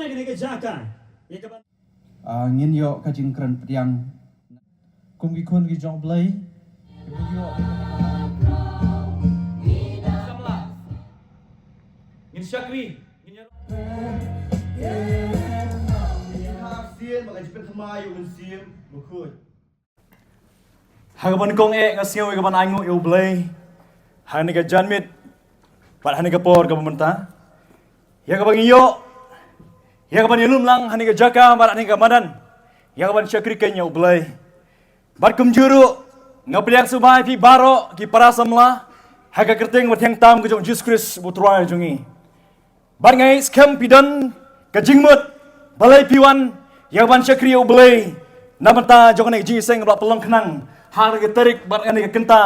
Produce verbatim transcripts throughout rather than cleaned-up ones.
Kane ka jaka, ïa kaba Ah, ngin ïoh ka jingkren pdiang kum ki khun ki jong U Blei. Ngin shakri, ngin ïa- Ha kaba nyngkong eh nga sngew ïa kaban ainguh ïa U Blei ha kane ka janmiet bad ha kane ka por kaba mynta, ïa kaba ngi ïoh, ïa kaban ïalum lang ha kane ka jaka bad ha kane ka madan, ïa kaban shakri keiñ ïa U Blei. Bad kumjuh ruh nga pdiang sngewbha ïa phi baroh ki para samla ha ka kyrteng bathiang tam ka jong U Jisu Khrist U Trai jong ngi. Bad nga ngeit skhem phi don ka jingmut, balei phi wan ïa kaban shakri ïa U Blei na bynta jong kane ka jingïaseng kaba la pynlong khnang ha kane ka tarik bad kane ka kynta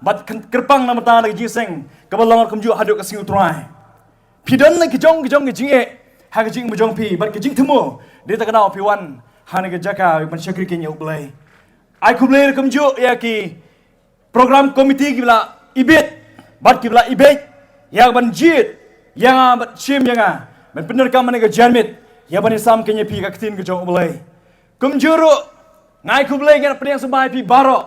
bad kyrpang na bynta kane ka jingïaseng kaba long kumjuh haduh ka sngi U Trai. Phi don la ki jong ki jong ki jingeh ha ka jingim jong phi bad ka jingthmu, dei ta ka daw phi wan ha kane ka jaka ban shakri keiñ ïa U Blei. Ai khublei ruh kumjuh ïa ki program committee kiba la ibit bad kiba la ibit ïa kaban jied ïa nga bad shim ïa nga ban pyndonkam ha kane ka janmiet ïa ban ïasam keiñ ïa phi ka ktien ka jong U Blei. Kumjuh ruh nga ai khublei, ngan pdiang sngewbha ïa phi baroh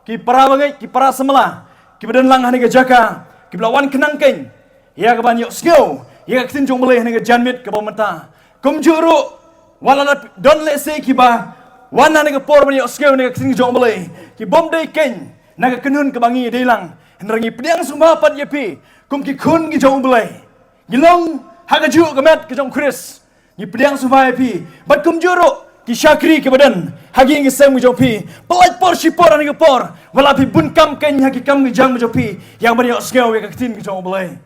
ki para bangeit, ki para samla kiba don lang ha kane ka jaka, kiba la wan khnang keiñ ïa kaban ïohsngew ïa ka ktien jong U Blei ha kane ka janmiet kaba mynta. Kumjuh ruh wat la don lehse kiba wan ha kane ka por ban ïohsngew ïa ka ktien jong U Blei ki bym dei keiñ na ka kynhun kaba ngi dei lang, hynrei ngi pdiang sngewbha pat ïa phi kum ki khun ki jong U Blei. Ngi long ha kajuh ka met ka jong U Khrist. Ngi pdiang sngewbha ïa phi bad kumjuh ruh ki shakri kiba don ha ki ïing ki sem ki jong phi. Pynlait por shi por ha kane ka por, wat la phi bun kam keiñ ha ki kam ki jam ki jong phi ïa kaban ïohsngew ïa ka ktien ka jong U Blei.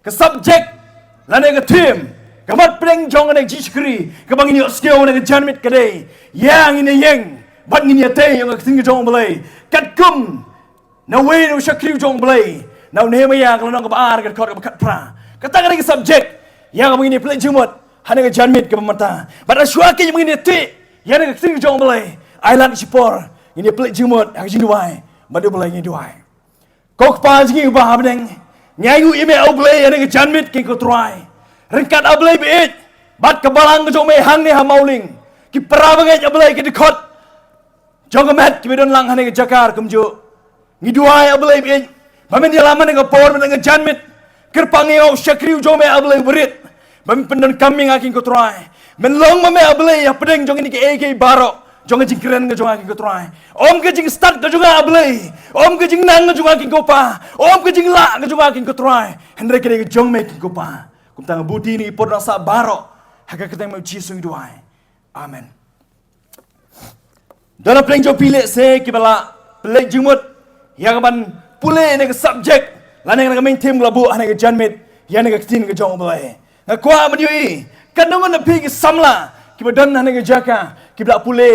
Ka subject lane ka theme kaba pdeng jong kane ka jingshakri kaba ngin ïohsngew ha kane ka janmiet ka dei, ïa ngin ïeng bad ngin ïatei ïa ka ktien ka jong U Blei katkum na uwei na u shakri u jong U Blei, na u Nehemiah, ka lynnong kaba ar, ka dkhot kaba khatphra. Kata ka dei ka subject ïa kaba ngin ïa pynleit jingmut ha kane ka janmiet kaba mynta. Bad shuwa keiñ ba ngin ïatei ïa kane ka ktien ka jong U Blei, ai lad shipor ngin ïa pynleit jingmut ha ka jingduwai. Bad U Blei, ngi duwai. Ko Kpa jong ngi uba ha bneng, ngi ainguh ïa me A Blei ha kane ka janmiet, ko Trai. Ryngkat A Blei ba ïeit bad ka balang ka jong me hangne ha Mawlieng, ki para bangeit A Blei, ki dkhot jong ka met kiba don lang ha kane ka jaka ruh kumjuh. Ngi duwai A Blei ba ïeit ba men ïalam ha kane ka por, ha kane ka janmiet. Kyrpang ïa u shakri u jong me A Blei uba rit, ba men pyndonkam ïa nga, ko Trai. Men long ma me A Blei hapdeng jong kine kiei kiei baroh jong ka jingkren ka jong nga, ko Trai. Ym ka jingstad ka jong nga A Blei, ym ka jingnang ka jong nga, ko Kpa, ym ka jinglah ka jong nga, ko Trai, hynrei ka dei ka jong me, ko Kpa. Kumta nga buti ïa kine ki por nongsa baroh ha ka kyrteng U Jisu ngi duwai. Amen. Don na pdeng jong phi lehse kiba la pynleit jingmut ïa kaban pule ïa kane ka subject lane ïa kane ka main theme kaba la buh ha kane ka janmiet, ïa kane ka ktien ka jong U Blei. Nga kwah ban ïohi katno ngut na phi ki samla kiba don ha kane ka jaka kiba la pule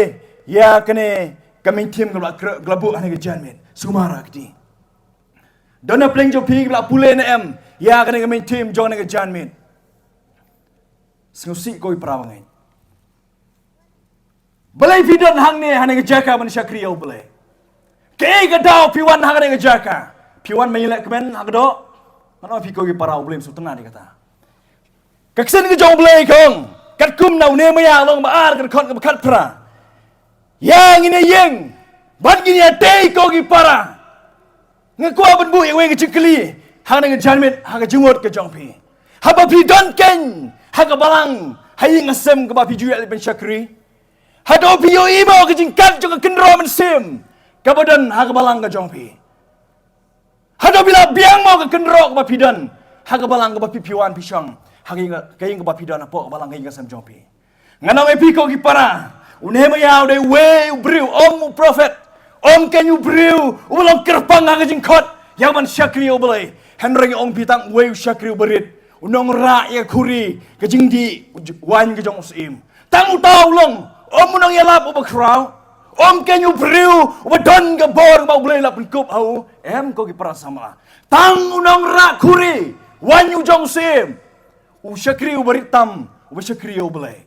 ïa kane ka main theme kaba la kre-, kaba la buh ha kane ka janmiet. Sumar ha kti. Don na pdeng jong phi kiba la pule ne em ïa kane ka main theme jong kane ka janmiet? Sngewsih ko i para bangeit. Balei phi don hangne ha kane ka jaka ban shakri ïa U Blei? Kaei ka daw phi wan ha kane ka jaka? Phi wan ban ïaleh kmen ha ka doh? Ngan ong ïa phi ko ki para, U Blei um sngewtynnad ïa kata. Ka ktien ka jong U Blei ka ong katkum na u Nehemiah lynnong ba ar, ka dkhot kaba khatphra: Ïa ngin ïeng bad ngin ïatei, ko ki para. Nga kwah ban buh ïa kawei ka jingkylli ha kane ka janmiet, ha ka jingmut ka jong phi. Haba phi don keiñ ha ka balang, ha ïing ha sem kaba phi ju ïaleit ban shakri, hato phi ïohi mo ka jingkat jong ka kynroh mynsiem kaba don ha ka balang ka jong phi? Hato phi la biang mo ka kynroh kaba phi don ha ka balang kaba phi, phi wan phi shong ha ka ïing, ka ïing kaba phi don, hapoh ka balang, ka ïing ka sem jong phi? Ngan ong ïa phi ko ki para, u Nehemiah u dei uwei u briew, ym u prophet, ym keiñ u briew uba long kyrpang ha ka jingkhot ïa kaban shakri ïa U Blei. Hynrei nga ong ïa phi, tang uwei u shakri uba rit, u nongrah ïa ka khuri, ka jingdih waiñ ka jong u syiem. Tang uta u long, ym u nongïalap uba khraw, ym keiñ u briew uba don ka bor kaba U Blei la pynkup ha u, em ko ki para samla. Tang u nongrah khuri waiñ u jong u syiem, u shakri uba rit tam, uba shakri ïa U Blei.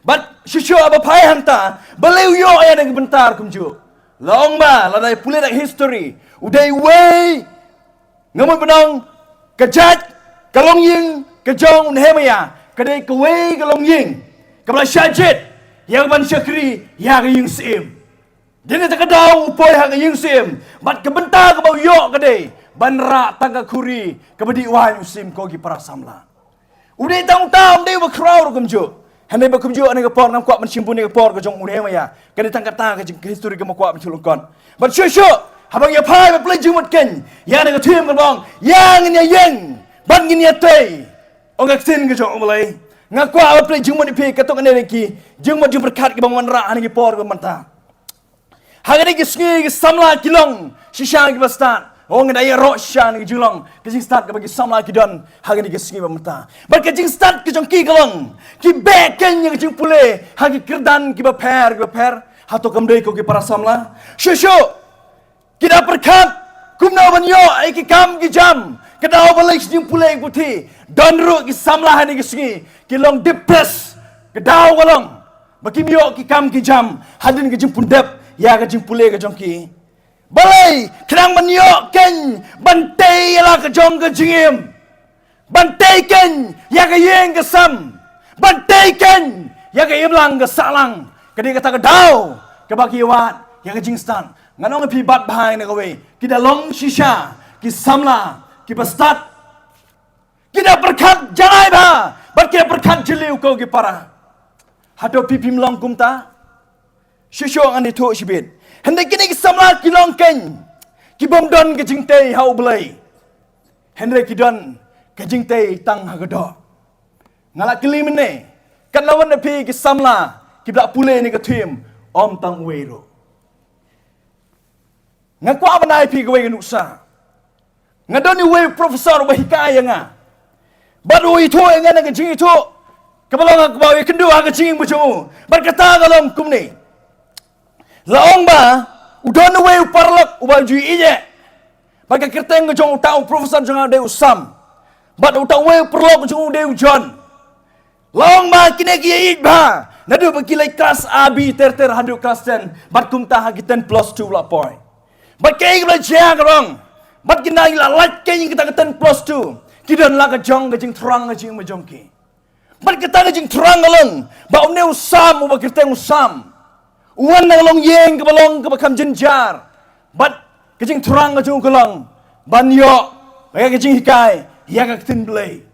Bad shisha ba phai hangta, balei u ïoh ïa kane ka bynta kumjuh? La ong ba lada phi pule da ka history, u dei uwei, nga mut ban ong, ka jait, ka longïing ka jong u Nehemiah Ka dei kawei ka longïing kaba la shah jied ïa ka ban shakri ïa ka ïing syiem. Dei na kata ka daw u poi ha ka ïing syiem, bad ka bynta kaba u ïoh ka dei ban rah tang ka khuri kaba dih waiñ u syiem, ko ki para samla. U dei tang uta, um dei uba khraw ruh kumjuh. Hynrei ba kumjuh ha kane ka por, ngam kwah ban shim bun ïa ka por ka jong une u maïa. Ka dei tang kata ka jing, ka histori kaba kwah ban shu lyngkot. Bad shuh shuh, haba ngi ïa phai bad plie jingmut keiñ ïa kane ka theme kaba ong, ïa ngin ïa ïeng bad ngin ïa tei, ong ka ktien ka jong U Blei. Nga kwah ban plie jingmut ïa phi katto katne ki jingmut jingpyrkhat kiba ngi wanrah ha kine ki por kiba mynta. Ha kine ki sngi ki samla ki long shisha kiba stad. Ong, ngi da ïaroh shisha ïa ki jinglong, ki jingstad kiba ki samla ki don ha kine ki sngi ba mynta. Bad ki jingstad ki jong ki ka long, ki beh keiñ ïa ki jingpule ha ki kyrdan kiba pher kiba pher. Hato kam dei, ko ki para samla? Shuh shuh, ki da pyrkhat kumno ban ïoh ïa ki kam ki jam. Ka daw ba leit jingpule ki puthi, don ruh ki samla ha kine ki sngi ki long depressed. Ka daw ka long ba kim ïoh ki kam ki jam hadien ka jingpyndep ïa ka jingpule ka jong ki. Balei? Khnang ban ïoh keiñ ban tei ïa la ka jong ka jingim, ban tei keiñ ïa ka ïing ka sem, ban tei keiñ ïa ka imlang ka sahlang. Ka dei kata ka daw kaba ki wad ïa ka jingstad. Ngan ong ïa phi, bad bha ïa kawei, ki da long shisha ki samla kiba stad. Ki da pyrkhat janai bha bad ki da pyrkhat jylliew, ko ki para. Hato phi phim long kumta? Shuh shuh, ngan ïathuh shibit. Hynrei kine ki samla ki long keiñ ki bym don ka jingtei ha U Blei, hynrei ki don ka jingtei tang ha ka doh. Nga la kylli mynne, katno ngut na phi ki samla kiba la pule ïa kane ka theme? Ym tang uwei ruh. Nga kwah ban ai phi kawei ka nuksa. Nga don uwei u professor uba hikai ïa nga, bad u ïathuh ïa nga na ka jingïathuh kaba long ha kaba u ïakynduh ha ka jingim ka jong u. Bad kata ka long kumne. La ong ba u don uwei u paralok uba ju ïeit. Bad ka kyrteng ka jong uta u professor jong nga u dei u Sam, bad uta uwei u paralok jong u u dei u John. La ong ba kine ki ïeit bha naduh ba ki leit klas A B ter ter haduh klas ten, bad kumta ha ki ten plus two la poi. Bad kaei kaba la jia ka long, bad ki nang la lait keiñ kata ka ten plus two, ki don la ka jong ka jingthrang ka jingim ka jong ki. Bad kata ka jingthrang ka long ba une u Sam uba kyrteng u Sam u wan na ka longïing kaba long kaba kham jynjar. Bad ka jingthrang ka jong u ka long ban ïoh ïa ka jinghikai ïa ka ktien Blei.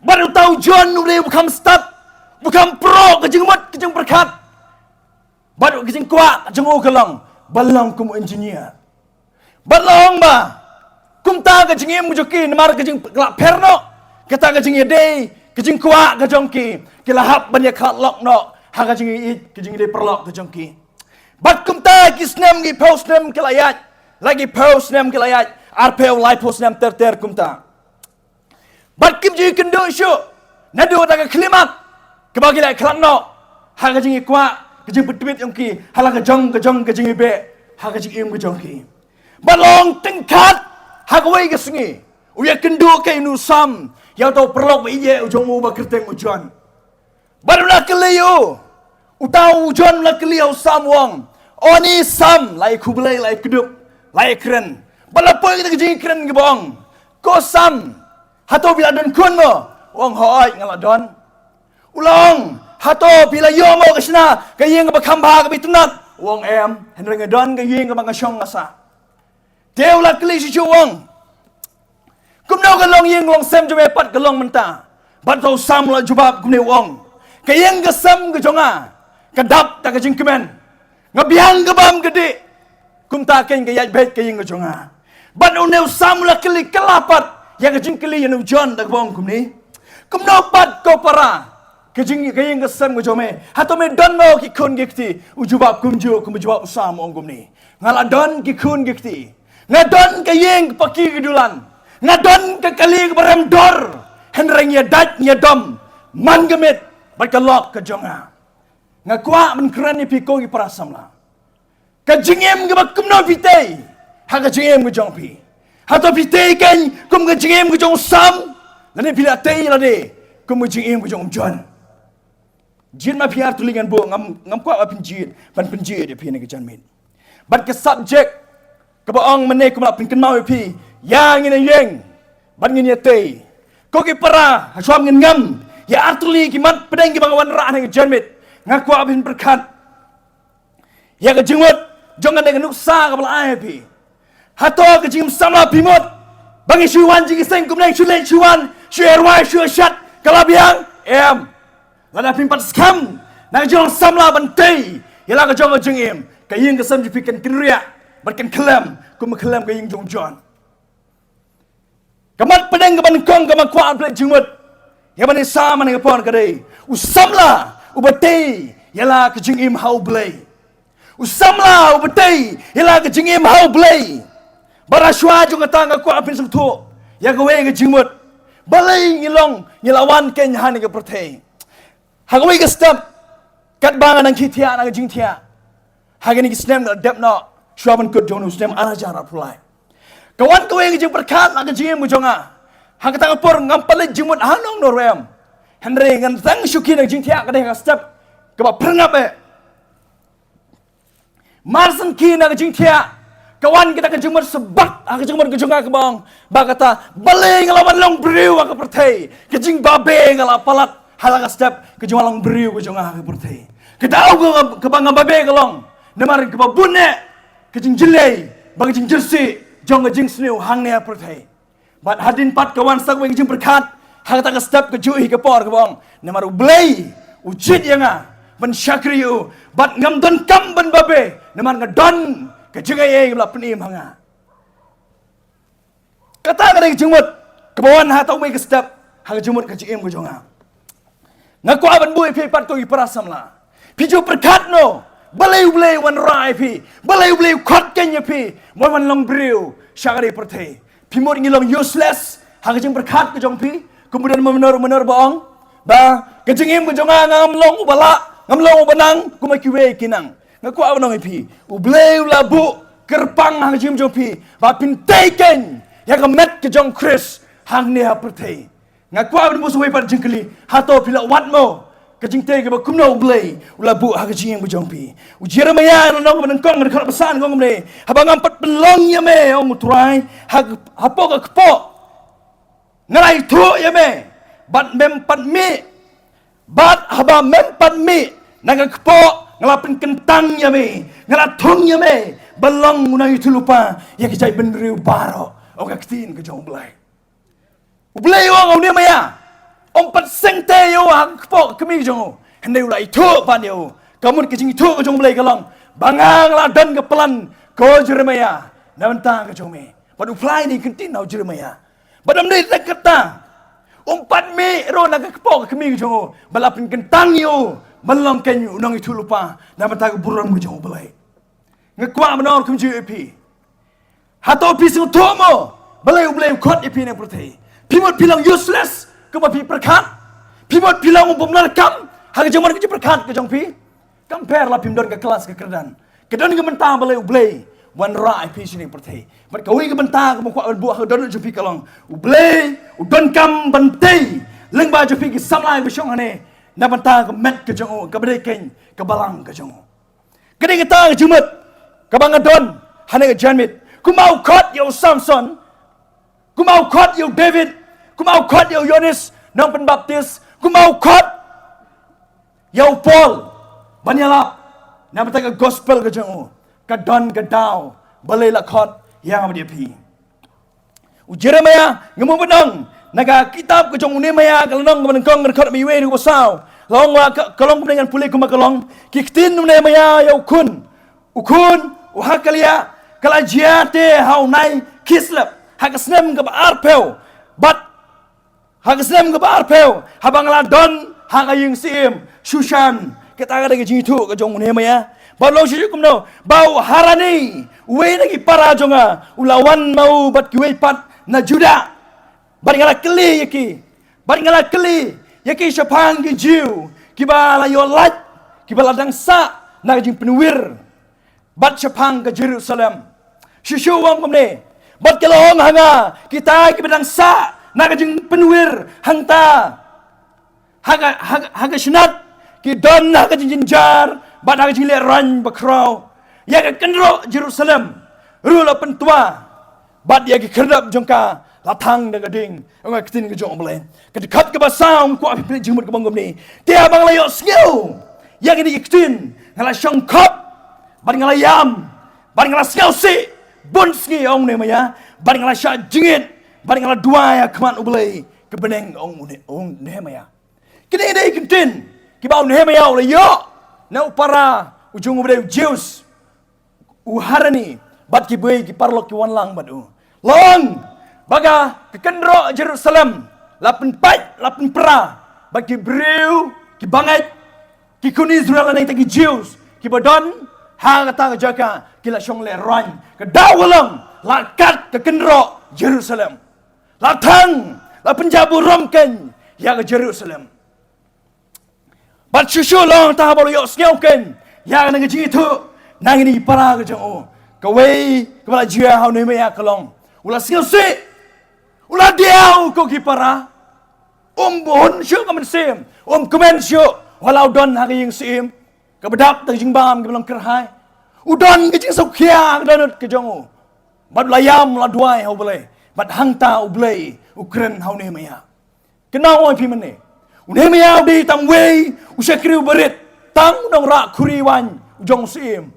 Bad uta u John u dei uba kham stad, uba kham pro ka jingmut ka jingpyrkhat, bad ka jingkwah ka jong u ka long ban long kum u engineer. Bad la ong ba kumta ka jingim ka jong ki, namar ka jing, ka la pher noh kata ka jingïadei, ka jingkwah ka jong ki, ki la hap ban ïakhlad lok noh ha ka jingïeit, ka jingïadei paralok ka jong ki. Bad kumta ki snem, ki phew snem ki la ïaid, la ki phew snem ki la ïaid, arphew, laiphew snem ter ter kumta. Bad kim ju ïakynduh shuh naduh kata ka khyllipmat kaba ki la khlad noh ha ka jingïakwah, ka jingpyntbit jong ki ha la ka jong ka jong ka jingïabeh ha ka jingim ka jong ki. Bad la ong tyngkhat ha kawei ka sngi u ïakynduh keiñ une u Sam ïa uta u paralok ba ïeit u jong u ba kyrteng u John. Bad u la kylli ïa u, uta u John u la kylli ïa u Sam u ong, "O ni Sam, la ïakhublei, la ïakdup, la ïakren? Bad la poi kata ka jingkren kaba ong, 'Ko Sam, hato phi la don khun mo?' U ong, 'Hooid, nga la don.' U la ong, 'Hato phi la ïoh mo ka shna, ka ïing kaba kham bha kaba itynnad?' U ong, 'Em, hynrei nga don ka ïing kaba nga shong nga sah.' Te u la kylli shuh shuh u ong, 'Kumno ka longïing longsem jong me pat ka long mynta?' Bad uta u Sam u la jubab kumne u ong, 'Ka ïing ka sem ka jong nga ka dap da ka jingkmen. Nga biang ka bam ka dih, kumta keiñ ka ïaid beit ka ïing ka jong nga.' Bad une u Sam u la kylli kylla pat ïa ka jingkylli ïa une u John da kaba ong kumne, 'Kumno pat ko para, ka jing, ka ïing ka sem ka jong me, hato me don mo ki khun ki kti?' U jubab kumjuh kum u jubab u Sam, u ong kumne, 'Nga la don ki khun ki kti, nga don ka ïing ka paki ka dulan, nga don ka kali kaba rem dor, hynrei ngi ïa dait ngi ïa dom man ka miet bad ka lok ka jong nga.'" Nga kwah ban kren ïa phi ko ki para samla, ka jingim kaba kumno phi tei ha ka jingim ka jong phi? Hato phi tei keiñ kum ka jingim ka jong u Sam, lane phi la tei lade kum ka jingim ka jong u John? Jied ma phi, ar tylli ngan buh, ngam, ngam kwah ban pynjied, ban pynjied ïa phi ha kane ka janmiet. Bad ka subject kaba ong mynne kumba la pynkynmaw ïa phi, ïa ngin ïa ïeng bad ngin ïa tei. Ko ki para, ha shuwa ngin ngam Ïa artylli ki mat pdeng kiba nga wanrah ha kane ka janmiet, nga kwah ban pyrkhat ïa ka jingmut jong kane ka nuksa kaba la ai ha phi. Hato ka jingim samla phi mut ba ngi shu wan jingïaseng kumne, shu leit shu wan, shu ïa rwai shu ïa shat, ka la biang? Em. Lada phi pat skhem na ka jinglong samla ban tei ïa la ka jong ka jingim, ka ïing ka sem jong phi kan kynriah bad kan khyllem kum ka khyllem ka ïing jong John. Ka mat pdeng kaba nyngkong kaba nga kwah ban pynleit jingmut ïa ban ïasam ha kane ka por ka dei u samla uba tei ïa la ka jingim ha U Blei. U samla uba tei ïa la ka jingim ha U Blei. Bad ha shuwa jong kata nga kwah ban pynsngewthuh ïa kawei ka jingmut. Balei ngi long, ngi la wan keiñ ha kane ka pyrthei? Ha kawei ka step, katba nga nang khie thiah na ka jingthiah ha kine ki snem nga la dep noh, shuwa ban kut jong u snem ar hajar arphew lai, ka wan kawei ka jingpyrkhat ha ka jingim ka jong nga. Ha kata ka por ngam pat leit jingmut ha nongno ruh em. Hynrei ngan tang shu khie na ka jingthiah, ka dei ha ka step kaba pyrngap eh. Mar shen khie na ka jingthiah, ka wan kita ka jingmut shaphang ha ka jingmut ka jong nga kaba ong ba kata, balei nga la wan long briew ha ka pyrthei? Ka jingbabe nga la palat ha la ka step ka jingwan long briew ka jong nga ha ka pyrthei. Ka daw ka, kaba nga babe ka long namar kaba bun eh ka jingjyllei bad ka jingjyrsieh jong ka jingsniew hangne ha pyrthei. Bad hadien pat ka wan sa kawei ka jingpyrkhat ha kata ka step ka juh hi ka por kaba ong, namar U Blei u jied ïa nga ban shakri ïa u, bad ngam don kam ban babe namar nga don ka jingaiei ba la pynim ha nga. Kata ka dei ka jingmut kaba wan ha kata kawei ka step ha ka jingmut ka jingim ka jong nga. Nga kwah ban buh ïa phi pat ko ki para samla. Phi ju pyrkhat noh balei U Blei u wanrah ïa phi, balei U Blei u khot keiñ ïa phi ban wan long briew sha kane ka pyrthei. Phi mut ngi long useless ha ka jingpyrkhat ka jong phi, kum u don mynno mynno ba ong ba ka jingim ka jong nga ngam long uba lah, ngam long uba nang kum kiwei ki nang. Nga kwah ban ong ïa phi, U Blei u la buh kyrpang ha ka jingim jong phi ba phin tei keiñ ïa ka met ka jong Khrist hangne ha pyrthei. Nga kwah ban buh sa kawei pat jingkylli, hato phi la wad mo ka jingtei kaba kumno U Blei u la buh ha ka jingim ka jong phi? U Jeremiah lynnong kaba nyngkong dkhot ba san ka ong kumne, haba ngam pat pynlong ïa me, ong U Trai, ha, hapoh ka kpoh nga la ithuh ïa me, bad mem pat mih, bad haba mem pat mih na ka kpoh nga la pynkyntang ïa me, nga la thung ïa me ban long u nongïathuhlypa ïa ki jaitbynriew baroh, ong ka ktien ka jong U Blei. U Blei u ong ha u Nehemiah, ym pat sngewthuh ïa u ha ka kpoh ka kmie ka jong u, hynrei u la ithuh pat ïa u. Ka mut ka jingithuh ka jong U Blei ka long ba nga nga la don ka plan ko Jeremiah na bynta ka jong me. Bad u phla ïa kane ka ktien na u Jeremiah. Bad ym dei tang kata, ym pat mih ruh na ka kpoh ka kmie ka jong u, ba la pynkyntang ïa u ban long keiñ u nongïathuhlypa na bynta ka burom ka jong U Blei. Nga kwah ban ong kumjuh ïa phi, hato phi sngewthuh mo balei U Blei u khot ïa phi na pyrthei? Phi mut phi long useless kumba phi pyrkhat? Phi mut phi long u bym donkam ha ka jingmut ka jingpyrkhat ka jong phi? Kam pher la phim don ka klas ka kyrdan. Ka don ka bynta balei U Blei u wanrah ïa phi sha kane ka pyrthei. Bad kawei ka bynta kaba kwah ban buh ha ka dohnud jong phi ka long, U Blei u donkam ban tei lyngba jong phi ki samla kiba shong hangne na bynta ka met ka jong u, kaba dei keiñ ka balang ka jong u. Ka dei kata ka jingmut kaba nga don hangne ka janmiet. Kumba u khot ïa u Samson, kumba u khot ïa u David, kumba u khot ïa u Ïoannis Nongpynbaptis, kumba u khot ïa u Paul ban ïalap na bynta ka gospel ka jong u, ka don ka daw balei la khot ïa nga bad ïa phi. U Jeremiah, nga mut ban ong, na ka kitab ka jong u Nehemiah ka lynnong kaba nyngkong ka dkhot ba wei haduh ba saw, la ong, ka, ka long kumne, ngan pule kumba ka long. Ki ktien u Nehemiah ïa u khun, u khun u Hakaliah, ka la jia te ha u nai Kislev ha ka snem kaba arphew, bad ha ka snem kaba arphew haba nga la don ha ka ïing syiem Shushan. Kata ka dei ka jingithuh ka jong u Nehemiah. Bad long shisha kumno ba u Hanani, uwei na ki para jong nga, u la wan ma u bad kiwei pat na Judah. Bad nga la kylli ïa ki, bad nga la kylli ïa ki shaphang ki Jiw kiba la ïoh lait, kiba la dang sah na ka jingpynwir bad shaphang ka Jerusalem. Shisha u ong kumne, bad ki la ong ha nga, kita kiba dang sah na ka jingpynwir hangta ha ka, ha ka, ha ka shnat ki don ha ka jingjynjar bad ha ka jingleh rong bakhraw. Ïa ka kynroh Jerusalem ruh la pyntwa, bad ïa ki khyrdop jong ka La thang da ka ding, ong ka ktien ka jong U Blei. Ka dkhot kaba saw, nga kwah phi peit jingmut kaba ngam ni. Te haba nga la ïohsngew ïa kine ki ktien, nga la shongkop, bad nga la ïam, bad nga la sngewsih bun sngi, ong u Nehemiah, bad nga la shah jingit, bad nga la duwai ha khmat U Blei ka bneng, ong u Ne-, ong u Nehemiah. Kine dei ki ktien kiba u Nehemiah u la ïoh na u para u jong u ba dei u Jews, u Hanani, bad kiwei ki paralok ki wan lang bad u. Long ba ka kynroh Jerusalem la pynpait, la pynpra, bad ki briew, ki bangeit, ki khun Israel lane kita ki Jews kiba don ha kata ka jaka ki la shong lehraiñ. Ka daw ka long, la kat ka kynroh Jerusalem. La thang, la pynjaburom kein ïa ka Jerusalem. Bad shuh shuh long, te haba u la ïohsngew kein ïa kane ka jingithuh na kine ki para ka jong u, kawei kaba la jia ha u Nehemiah ka long, u la sngewsih, u la diaw, ko ki para. Um bun shuh ka mynsiem, um kmen shuh, wat la u don ha ka ïing syiem kaba dap da ka jingbam kaba long kyrhai. U don ka jingsngewkhia ka dohnud ka jong u. Bad u la ïam, u la duwai ha U Blei. Bad hangta U Blei u kren ha u Nehemiah. Kynmaw, ong ïa phi mynne, u Nehemiah u dei tang uwei u shakri uba rit, tang u nongrah khuri waiñ u jong u syiem.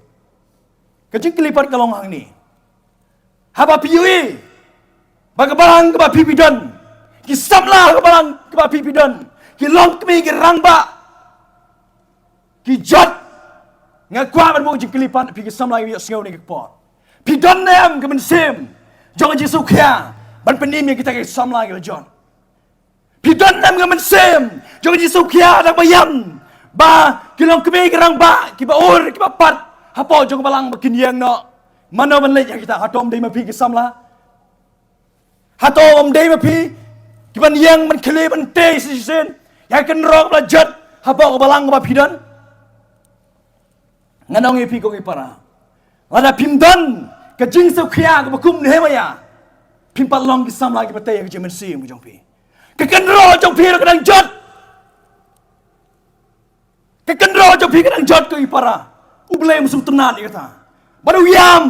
Ka jingkylli pat ka long hangne. Haba phi ïohi ba ka balang kaba phi phi don, ki samla ha ka balang kaba phi phi don, ki longkmie, ki rangbah, ki jot, nga kwah ban buh jingkylli pat, phi ki samla kiba ïohsngew kane ka por. Phi don ne em ka mynsiem jong ka jingsngewkhia ban pynim ïa kita ki samla kiba jot? Phi don ne em ka mynsiem jong ka jingsngewkhia, da kaba ïam ba ki longkmie, ki rangbah, kiba ur, kiba pat hapoh jong ka balang ba kin ïeng noh? Mano ban leit ïa kita? Hato ym dei ma phi ki samla? Hato ym dei ma phi kiban ïeng, ban khlieh, ban tei sa shisien ïa ka kynroh kaba la jot hapoh ka balang kaba phi don? Ngan ong ïa phi, ko ki para, lada phim don ka jingsngewkhia kaba kum Nehemiah, phim pat long ki samla kiba tei ïa ka jingmynsiem ka jong phi. Ka kynroh jong phi ruh ka dang jot. Ka kynroh jong phi ka dang jot, ko ki para. U Blei um sngewtynnad ïa kata. Bad u ïam,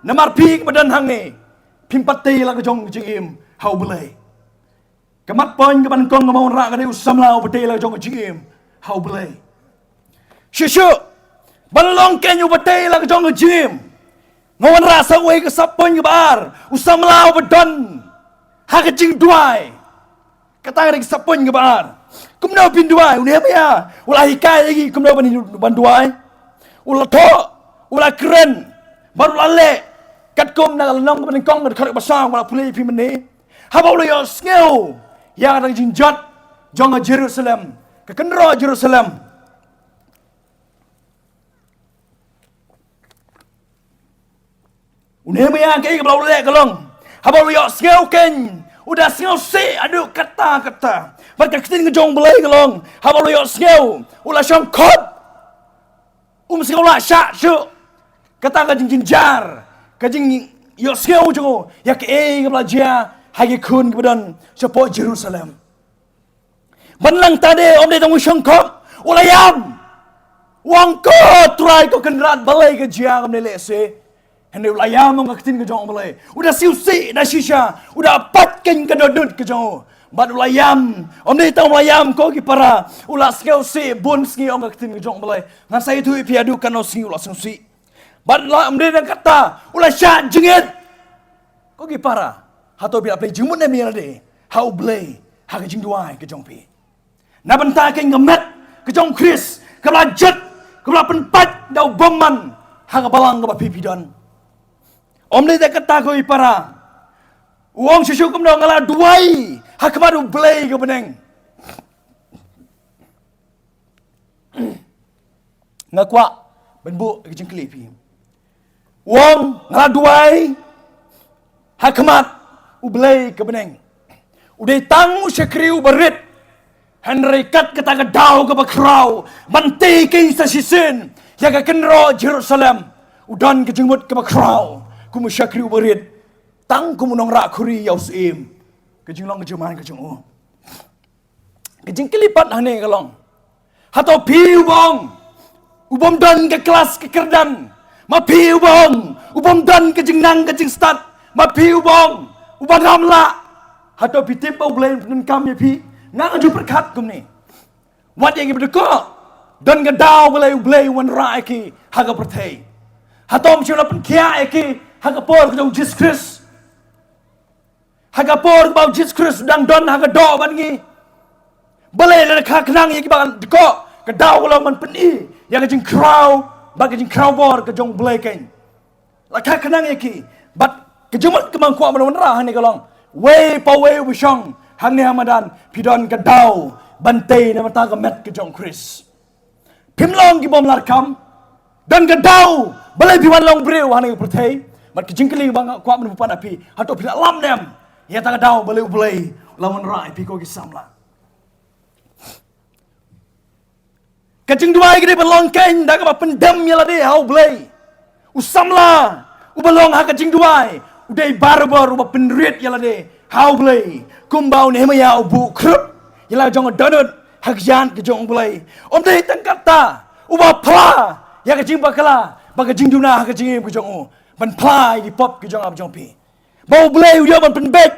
namar phi kiba don hangne, phim pat tei la ka jong ka jingim ha U Blei. Ka mat point kaba nyngkong kaba nga wanrah ka dei u samla uba tei la ka jong ka jingim ha U Blei. Shisha, ban long kein uba tei la ka jong ka jingim, nga wanrah sa uwei ka sub point kaba ar, u samla uba don ha ka jingduwai. Kata ka dei ka sub point kaba ar. Kumno phin duwai? U Nehemiah u la hikai ïa ki kumno ban, ban duwai. U la thoh, u la kren, bad u la leh katkum na ka lynnong kaba nyngkong, ka dkhot kaba saw, nga la pule ïa phi mynne. Haba u la ïohsngew ïa ka jingjot jong ka Jerusalem, ka kynroh Jerusalem, u Nehemiah, kaei kaba u la leh ka long, haba u la ïohsngew kein, u da sngewsih haduh katta katta. Bad ka ktien ka jong U Blei ka long, haba u la ïohsngew, u la shongkop. Um sngew lah shah shuh. Kata ka jingjynjar, ka jingïohsngew jong u ïa kaei kaba la jia ha ki khun kiba don shapoh Jerusalem. Ban lang ta de, ym dei tang u shongkop, u la ïam. U ong, ko Trai, ko Kynrad, balei ka jia kumne lehse? Hynrei u la ïam, ong ka ktien ka jong U Blei. U da sngewsih da shisha, u da pait kein ka dohnud ka jong u. Bad u la ïam, ym dei tang u la ïam, ko ki para, u la sngewsih bun sngi, ong ka ktien ka jong U Blei. Ngan sa ïathuh ïa phi haduh katno sngi u la sngewsih. Bad la, ym dei tang kata, u la shah jingit. Ko ki para, hato phi la plie jingmut ne em ïa lade ha U Blei ha ka jingduwai ka jong phi? Na bynta kein ka met ka jong U Khrist kaba la jot, kaba la pynpait da u bymman ha ka balang kaba phi phi don. Ym dei tang kata, ko ki para, u ong shisha, kumno nga la duwai ha khmat U Blei ka bneng. Nga kwah ban buh ka jingkylli ïa phi. U ong, nga la duwai ha khmat U Blei ka bneng. U dei tang u shakri uba rit. Hynrei kat kata ka daw kaba khraw ban tei kein sa shisien ïa ka kynroh Jerusalem, u don ka jingmut kaba khraw kum u shakri uba rit, tang kum u nongrah khuri ïa u syiem. Ka jinglong ka jingman ka jong u. Ka jingkylli pat hangne ka long, hato phi uba ong u bym don ka klas ka kyrdan? Ma phi uba ong u bym don ka jingnang ka jingstad? Ma phi uba ong uba ngam lah? Hato phi tip ba U Blei un pyndonkam ïa phi? Nga nga ju pyrkhat kumne. Wat ïa ki ba dei ko, don ka daw ba lei U Blei u wanrah ïa ki ha ka pyrthei. Hato ym shym la pynkhiah ïa ki ha ka por ka jong U Jisu Khrist? Ha ka por ba U Jisu Khrist u dang don ha ka doh bad ngi, balei la kha khnang ïa ki ba dei ko ka daw ka long ban pyni ïa ka jingkhraw bad ka jingkhraw bor ka jong U Blei keiñ? La kha khnang ïa ki. Bad ka jingmut kaba nga kwah ban wanrah hangne ka long, wei pa wei uba shong hangne ha madan, phi don ka daw ban tei na ka bynta ka met ka jong U Khrist. Phim long ki bym lah kam. Don ka daw balei phi wan long briew hangne ha pyrthei. Bad ka jingkylli ba nga kwah ban buh pat ha phi, hato phi la lam ne em ïa kata ka daw balei U Blei u la wanrah ïa phi ko ki samla? Ka jingduwai ka dei ban long keiñ da kaba pyndem ïa lade ha U Blei. U samla uba long ha ka jingduwai u dei barabor uba pynrit ïa lade ha U Blei, kumba u Nehemaïah u buh khrup ïa la ka jong ka dohnud ha ka ïaid ka jong U Blei. Ym dei tang katta, uba phla ïa ka jingbakla bad ka jingduna ha ka jingim ka jong u, ban phla ïa ki pop ka jong nga bad jong phi, ba U Blei u ïoh ban pynbeit.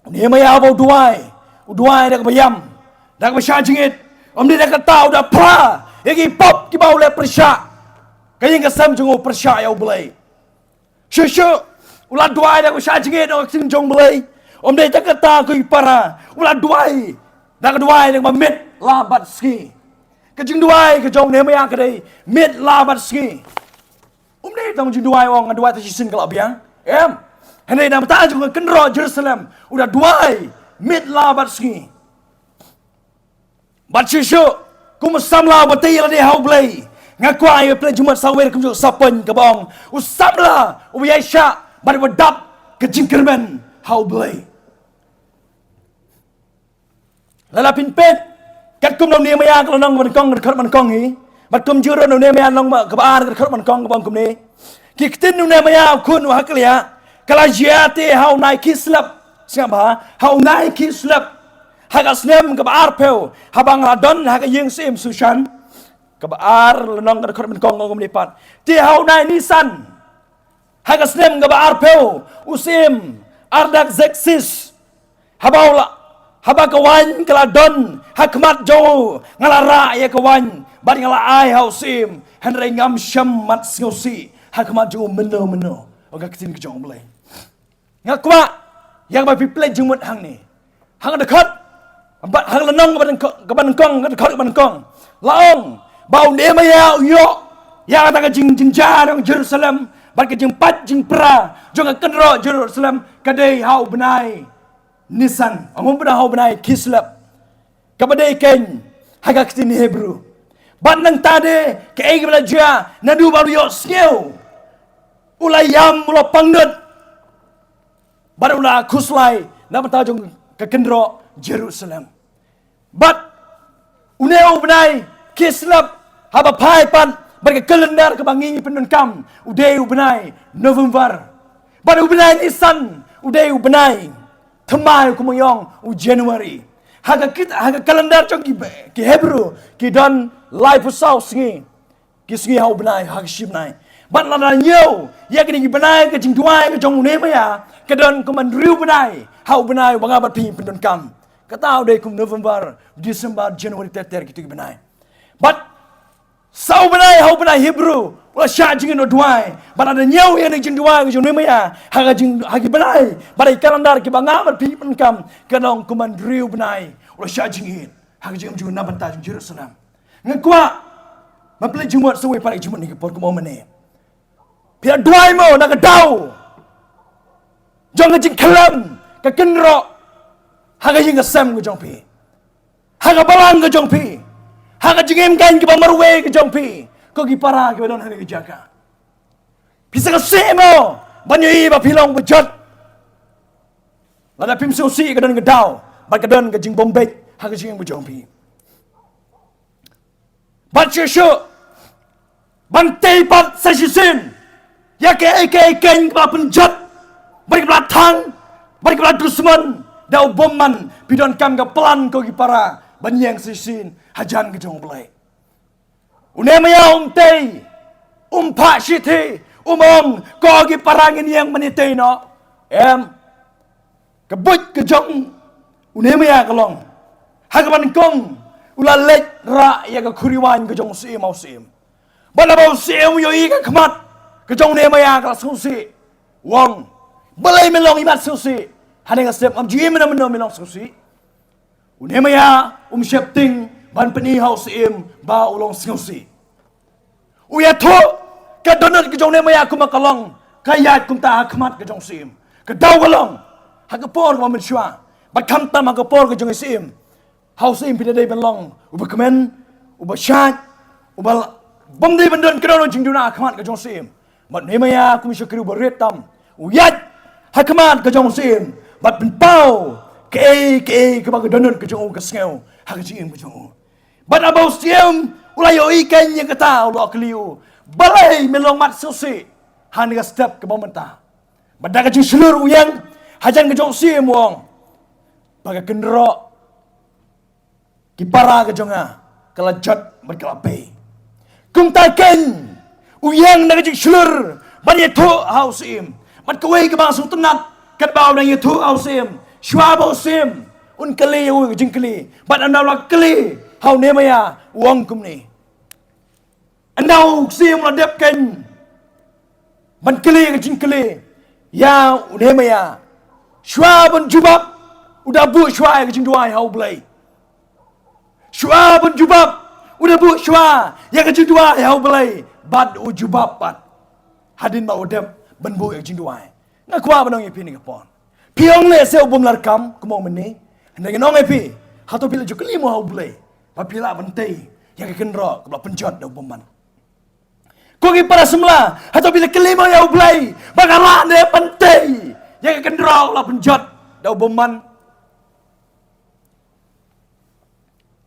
Nehemaïah ba u duwai, u duwai da kaba ïam, da kaba shah jingit. Ym dei tang katta, u da phla ïa ki pop kiba u leh pyrshah, ka ïing ka sem jong u pyrshah ïa U Blei. Shuh shuh u la duwai da kaba shah jingit ha ka ktien jong U Blei. Ym dei tang katta ko ki para, u la duwai da ka duwai da kaba miet la bad sngi. Ka jingduwai ka jong u Nehemaïah ka dei miet la bad sngi. Um dei tang jingduwai ong, nga duwai tang shisien ka la biang. Em. Hynrei na ka bynta jong ka kynroh Jerusalem, u da duwai miet la bad sngi. Bad shisha, kum u samla uba tei ïa lade ha U Blei, nga kwah ïa pynleit jingmut sa kawei rukom jong ka point kaba ong, u samla uba ïaishah bad uba dap ka jingkyrmen ha U Blei. Lada phin peit katkum u Nehemaïah ka lynnong kaba nyngkong, ka dkhot kaba nyngkong hi, bad kumjuh ruh u Nehemaïah lynnong kaba ar, ka dkhot kaba nyngkong, kaba ong kumne: Ki ktien u Nehemaïah u khun u Hakaliah ka la jia te ha u bnai Kislev, sngap bha, ha u bnai Kislev, ha ka snem kaba arphew haba nga la don ha ka ïing syiem Sushan. Kaba ar lynnong, ka dkhot kaba nyngkong, ka ong kumne pat: Te ha u bnai Nisan, ha ka snem kaba arphew u syiem Artaxerxes, haba u la, haba ka waiñ ka la don ha khmat jong u, nga la rah ïa ka waiñ bad nga la ai ha u syiem, hynrei ngam shym mat sngewsih ha khmat jong u mynno mynno. Ong ka ktien ka jong U Blei. Nga kwah ïa ba phi pynleit jingmut hangne, ha ka dkhot, ha ka lynnong kaba nyngkong, kaba nyngkong, ka dkhot kaba nyngkong, la ong ba u Nehemaïah u ïoh ïa kata ka jing, jingjia jong Jerusalem bad ka jingpait jingpra jong ka kynroh Jerusalem ka dei ha u bnai Nisan, ong, ym pat ha u bnai Kislev, kaba dei keiñ ha ka ktien Hebru. Bad nangta de kaei kaba la jia, naduh ba u la ïohsngew, u la ïam, u la pangnud bad u la khuslai na ka bynta jong ka kynroh Jerusalem. Bad une u bnai Kislev, haba phai pat bad ka calendar kaba ngi pyndonkam, u dei u bnai November. Bad u bnai Nisan u dei u bnai thymmai, kumba ngi ong, u January. Ha ka kit, ha ka calendar jong ki, ki Hebru, ki don laiphew saw sngi ki sngi ha u bnai, ha ka shi bnai. Bad lada ñiew ïa kine ki bnai ka jingduwai ka jong u Nehemaïah, ka don kum hynriew bnai ha u bnai uba nga bad phi pyndonkam. Kata u dei kum November, December, January, ter ter kito ki bnai. Bad saw bnai ha u bnai Hebru u la shah jingit, u la duwai. Bad lada ñiew ïa kane ka jingduwai ka jong u Nehemaïah ha ka jing, ha ki bnai bad ha ki calendar kiba nga bad phi pyndonkam, ka don kum hynriew bnai u la shah jingit ha ka jingim jong u na ka bynta jong Jerusalem. Nga kwah ban pynleit jingmut sa kawei pat ka jingmut ha kane ka por, kumba ong mynne. Phi la duwai mo na ka daw jong ka jingkhlem ka kynroh ha ka ïing ka sem ka jong phi, ha ka balang ka jong phi, ha ka jingim keiñ kaba marwei ka jong phi, ko ki para kiba don ha kane ka jaka? Phi sngewsih mo ban ïohi ba phi long ba jot lada phim sngewsih ka don ka daw bad ka don ka jingbymbeit ha ka jingim ka jong phi? Bad shisha, ban tei pat sa shisien ïa kaei kaei keiñ kaba pynjot bad kaba la thang bad kaba la dusmon da u bymman, phi donkam ka plan ko ki para ban ïeng sa shisien hajan ka jong U Blei. U Nehemaïah um tei, um phah shithi, um ong, ko ki para, ngin ïeng ban ïatei noh. Em. Ka Ka buit ka jong u Nehemiah ka long ha kaba nyngkong u la leit rah ïa ka khuriwaiñ ka jong u syiem ha u syiem. Bad haba u syiem u ïohi ka khmat ka jong u Nehemiah ka la sngewsih. U ong, balei me long imat sngewsih? Hangne ka step ngam ju ïohi mynno mynno me long sngewsih. U Nehemiah um sheptieng ban pyni ha u syiem ba u long sngewsih. U ïathuh ka dohnud ka jong u Nehemiah kumba ka long, ka ïaid kumta ha khmat ka jong u syiem. Ka daw ka long ha ka por kaba mynshuwa bad khamtam ha ka por ka jong u syiem. Ha u syiem phi dei ban long uba kmen, uba shait, uba bym dei ban don kano kano jingduna ha khmat ka jong u syiem. Bad u Nehemiah kum u shakri uba rit tam, u ïaid ha khmat ka jong u syiem bad pynpaw kaei kaei kaba ka dohnud ka jong u ka sngew ha ka jingim ka jong u. Bad haba u syiem u la ïohi kein ïa kata, u la kylli u, balei me long mat sngewsih hangne ka step kaba mynta? Bad da ka jingshlur u ïeng hajan ka jong u syiem u ong, ba ka kynroh ki para ka jong nga ka la jot bad ka la bei. Kumta kein u ïeng na ka jingshlur ban ïathuh ha u syiem. Bad kawei kaba sngewtynnat katba u dang ïathuh ha u syiem, shuwa ba u syiem un kylli ïa u ka jingkylli, bad ynda u la kylli ha u Nehemiah u ong kumne. Ynda u syiem u la dep kein ban kylli ka jingkylli ïa u Nehemiah, shuwa ban jubab u da buh shuwa ïa ka jingduwai ha U Blei. Shuwa ban jubab u da buh shuwa ïa ka jingduwai ha U Blei bad u jubab pat. Hadien ba u dep ban buh ïa ka jingduwai, nga kwah ban ong ïa phi kane ka por, phi ong lehse u bym lah kam kumno mynne. Hynrei ngan ong ïa phi, hato phi la ju kylli mo ha U Blei ba phi lah ban tei ïa ka kynroh kaba la pynjot da u bymman? Ko ki para samla, hato phi la kylli mo ïa U Blei ba ka lah ne ban tei ïa ka kynroh kaba la pynjot da u bymman?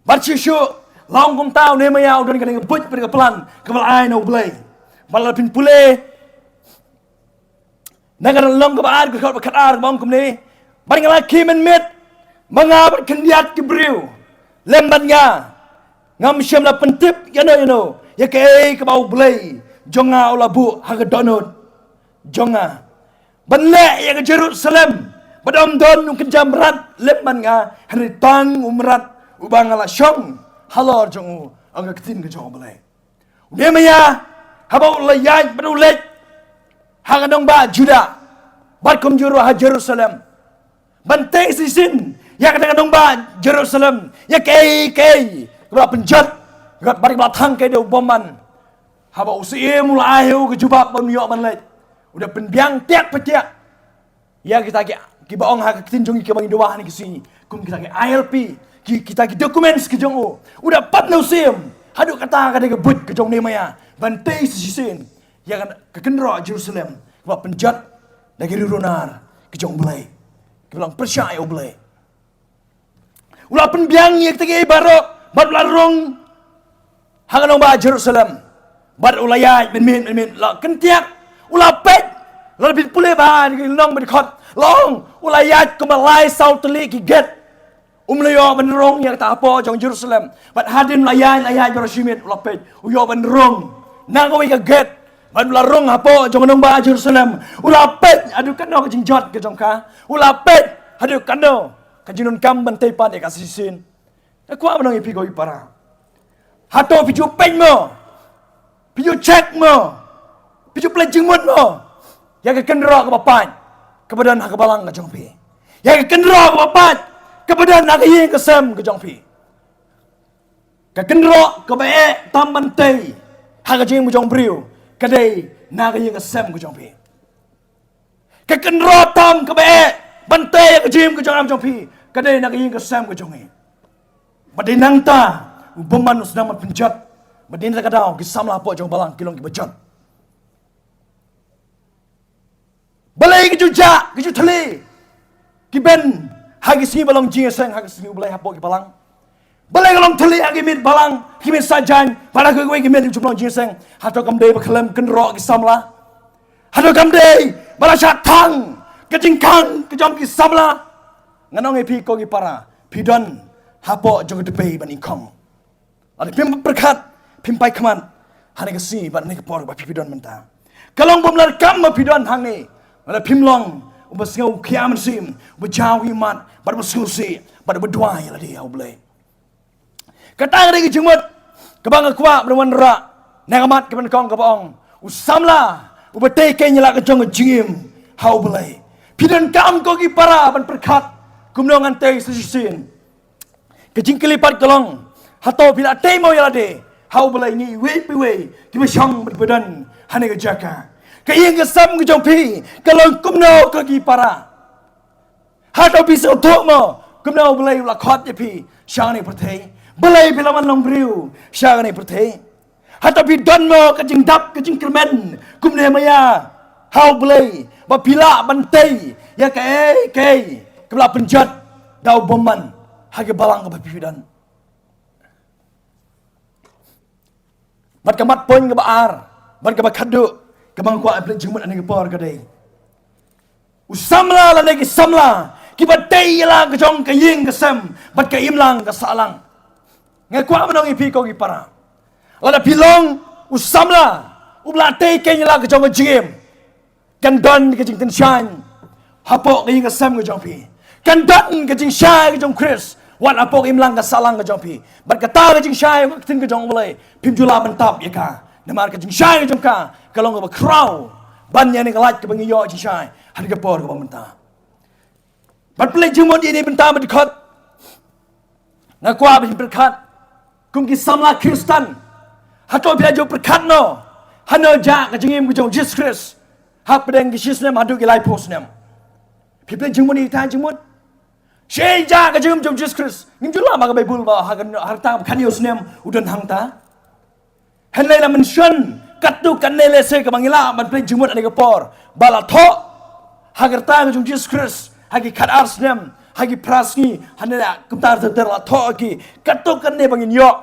Bad shuh shuh la ong kumta, u Nehemiah u don kane ka buit bad ka plan kaba la ai na U Blei. Bad lada phin pule na ka Lynnong kaba ar, ka dkhot ba khatar, kaba ong kumne, bad nga la khie mynmiet ma nga bad khyndiat ki briew lem bad nga, ngam shym la pyntip ïano ïano ïa kaei kaba U Blei jong nga u la buh ha ka dohnud jong nga ban leh ïa ka Jerusalem. Bad ym don u kynja mrad lem bad nga, hynrei tang u mrad uba nga la shong halor jong u, ong ka ktien ka jong U Blei. U Nehemiah haba u la ïaid bad u leit ha ka nongbah Judah bad kumjuh ruh ha Jerusalem ban tei shisien ïa kata ka nongbah Jerusalem, ïa kaei kaei kaba la pynjot bad kaba la thang kaei da u bymman. Haba u syiem u la ai ha u ka jubab ban ïoh ban leit, u da pynbiang tiak patiak ïa kita ki, kiba ong ha ka ktien jong ngi kiba ngi dawa ha kine ki sngi kum kita ki I L P, ki, kita ki documents ki jong u. U da pan na u syiem. Haduh katta ka dei ka buit ka jong u Nehemiah ban tei shisien ïa ka, ka kynroh Jerusalem kaba pynjot da ki riewrunar ki jong U Blei, kiba long pyrshah ïa U Blei. U la pynbiang ïa kita kiei baroh bad u la rung ha ka nongbah Jerusalem. Bad u la ïaid mynmiet mynmiet, la kyntiak, u la peit. Lada phin pule bha ha ki lynnong ba dkhot, la ong u la ïaid kumba lai saw tylli ki gate. Um la ïoh ban rung ïa kata hapoh jong Jerusalem. Bad hadien la ïaid, la ïaid baroh shi miet, u la peit, u ïoh ban rung na kawei ka gate. Bad u la rung hapoh jong ka nongbah Jerusalem. U la peit haduh katno ka jingjot ka jong ka. U la peit haduh katno ka jingdonkam ban tei pat ïa ka shisien. Nga kwah ban ong ïa phi ko i para, hato phi ju peit mo, phi ju check mo, phi ju pynleit jingmut mo ïa ka kynroh kaba pait kaba don ha ka balang ka jong phi, ïa ka kynroh kaba pait kaba don ha ka ïing ka sem ka jong phi? Ka kynroh kaba eh tam ban tei ha ka jingim ka jong u briew ka dei na ka ïing ka sem ka jong phi. Ka kynroh tam kaba eh ban tei ha ka jingim ka jong ngi, jong phi, ka dei na ka ïing ka sem ka jong ngi. Bad dei nangta u bymman u sdang ban pynjot. Bad dei na kata ka daw ki samla hapoh jong ka balang ki long kiba jot. Balei ki ju jah, ki ju thylli ki ben ha ki sngi ba long jingïaseng, ha ki sngi U Blei hapoh ki balang? Balei ka long thylli ha ki miet balang, ki miet saitjaiñ, bad ha kiwei ki miet ki ju long jingïaseng? Hato kam dei ba khlem kynroh ki samla? Hato kam dei ba la shah thang ka jingkhang ka jong ki samla? Ngan ong ïa phi ko ki para, phi don hapoh jong ka dpei ban ïngkhong. Lada phim pyrkhat, phim pait khmat ha kane ka sngi bad ha kane ka por ba phi, phi don mynta, ka long bym lah kam ba phi don hangne lada phim long uba sngew khia mynsiem, uba jaw ïa i mat, bad uba sngewsih, bad uba duwai ïa lade ha U Blei. Kata ka dei ka jingmut kaba nga kwah ban wanrah na ka mat kaba nyngkong, kaba ong, u samla uba tei keiñ ïa la ka jong ka jingim ha U Blei. Phi donkam ko ki para ban pyrkhat kumno ngan tei sa shisien. Ka jingkylli pat ka long, hato phi la tei mo ïa lade ha U Blei? Ngi iwei pa iwei kiba shong bad ba don hangne ha ka jaka. Ka ïing ka sem ka jong phi ka long kumno ko ki para? Hato phi sngewthuh mo kumno U Blei u la khot ïa phi sha kane ka pyrthei? Balei phi la wan long briew sha kane ka pyrthei? Hato phi don mo ka jingdap ka jingkyrmen kumne maya ha U Blei, ba phi lah ban tei ïa kaei kaei kaba la pynjot da u bymman ha ka balang kaba phi don? Bad ka mat point kaba ar, bad kaba khatduh, kaba nga kwah ban pynleit jingmut ha kane ka por ka dei, u samla lane ki samla kiba tei ïa la ka jong ka ïing ka sem bad ka imlang ka sahlang. Nga kwah ban ong ïa phi ko ki para, lada phi long u samla uba la tei keiñ ïa la ka jong ka jingim, kan don ka jingtynshaiñ hapoh ka ïing ka sem ka jong phi. Kan don ka jingshai ka jong u Khrist wat hapoh ka imlang ka sahlang ka jong phi. Bad kata ka jingshai ka ktien ka jong U Blei, phim ju lah ban tap ïa ka. Namar ka jingshai ka jong ka ka long kaba khraw ban ïa kane ka lait kaba ngi ïoh jingshai ha kane ka por kaba mynta. Ban pynleit jingmut ïa kane bynta ba dkhot, nga kwah ban pyrkhat kum ki samla Khristan. Hato phi la ju pyrkhat noh hano jia ka jingim ka jong u Jisu Khrist hapdeng ki shisnem haduh ki laiphew snem? Phi pynleit jingmut ïa kata ka jingmut. Shisha ka jingim jong u Jisu Khrist, ngim ju lah ba ka Baibl ba ha ka, ha ka rta kaba khathynñiew snem u don hangta. Hynrei la mention katto katne lehse kaba ngi lah ban pynleit jingmut ha kane ka por ba la thoh ha ka rta ka jong u Jisu Khrist ha ki khatar snem, ha ki phra sngi, hynrei kumta ter ter la thoh ha ki katto katne ba ngin ïoh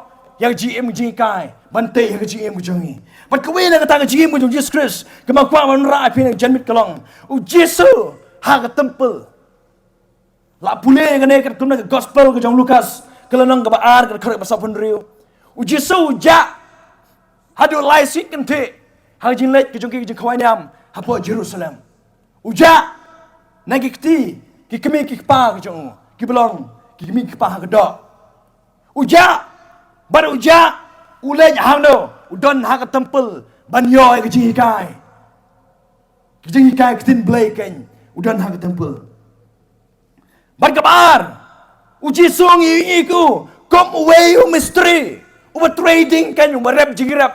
ïa ka jingim jinghikai ban tei ha ka jingim ka jong ngi. Bad kawei na kata ka jingim ka jong u Jisu Khrist kaba nga kwah ban rah ïa phi ha kane ka janmiet ka long, u Jisu ha ka temple. La pule ïa kane katkum na ka gospel ka jong u Lukas, ka lynnong kaba ar, ka dkhot kaba sawphew hynriew. U Jisu u jah haduh lai sngi kynthih ha ka jingleit ka jong ki, ka jingkhawai niam hapoh Jerusalem. U jah na ki kti ki kmie ki kpa ka jong u, kiba long ki kmie ki kpa ha ka doh. U jah, bad u jah u leit hangno? U don ha ka temple ban ïoh ïa ka jinghikai. Ka jinghikai ka ktien Blei keiñ, u don ha ka temple. Bad kaba ar, u Jisu ngi ïohi ïa u kum uwei u mistri, uba trading keiñ, uba rep jingrep.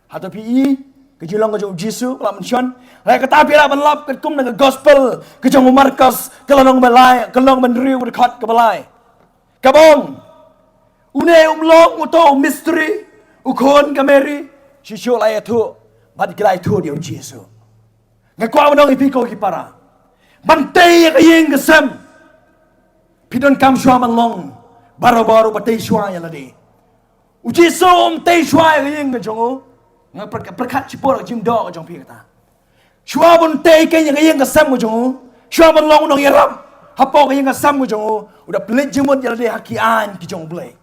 Hato phi i ka jinglong ka jong u Jisu ba la mention? Lada kata phi lah ban lap katkum na ka gospel ka jong u Markos, ka lynnong ba lai, ka lynnong ba hynriew, ka dkhot kaba lai, kaba ong, une um long uto u mistri, u khun ka Mary? Shisha la ïathuh, bad ki la ïathuh ïa u Jisu. Nga kwah ban ong ïa phi ko ki para, ban tei ïa ka ïing ka sem, phi donkam shuwa ban long barabor uba tei shuwa ïa lade. U Jisu um tei shuwa ïa ka ïing ka jong u. Nga pyrkhat, pyrkhat shipor ka jingdoh ka jong phi kata. Shuwa ban tei keiñ ïa ka ïing ka sem ka jong u, shuwa ban long u nongïarap hapoh ka ïing ka sem ka jong u, u da pynleit jingmut ïa lade ha ki aiñ ki jong U Blei.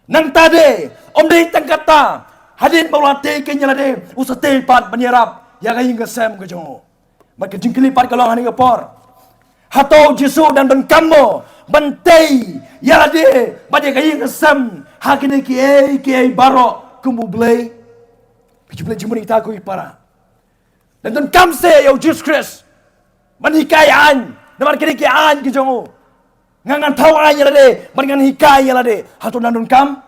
Nangta de, ym dei tang kata, hadien ba u la tei keiñ ïa lade, u sa tei pat ban ïarap ïa ka ïing ka sem ka jong u. Bad ka jingkylli pat ka long ha kane ka por, hato u Jisu u dang donkam mo ban tei ïa lade bad ïa ka ïing ka sem ha kine kiei kiei baroh kum U Blei? Phi ju pynleit jingmut ïa kita ko ki para. Dang donkam se ïa u Jisu Khrist ban hikai aiñ namar kine ki aiñ ki jong u? Nga ngan thaw aiñ ïa lade bad ngan hikai ïa lade. Hato dang donkam?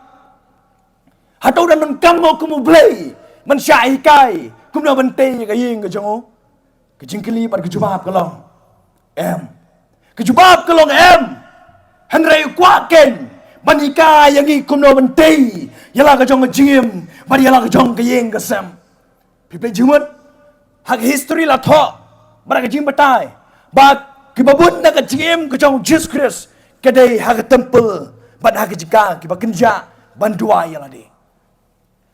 Hato dang donkam mo kum U Blei ban shah hikai kumno ban tei ïa ka ïing ka jong u? Ka jingkylli bad ka jubab ka long em. Ka jubab ka long em. Hynrei u kwah keiñ ban hikai ïa ngi kumno ban tei ïa la ka jong ka jingim bad ïa la ka jong ka ïing ka sem. Phi pynleit jingmut, ha ka history la thoh bad ka jingbatai ba kiba bun na ka jingim ka jong u Jisu Khrist ka dei ha ka temple bad ha ka jaka kiba kynjah ban duwai ïa lade.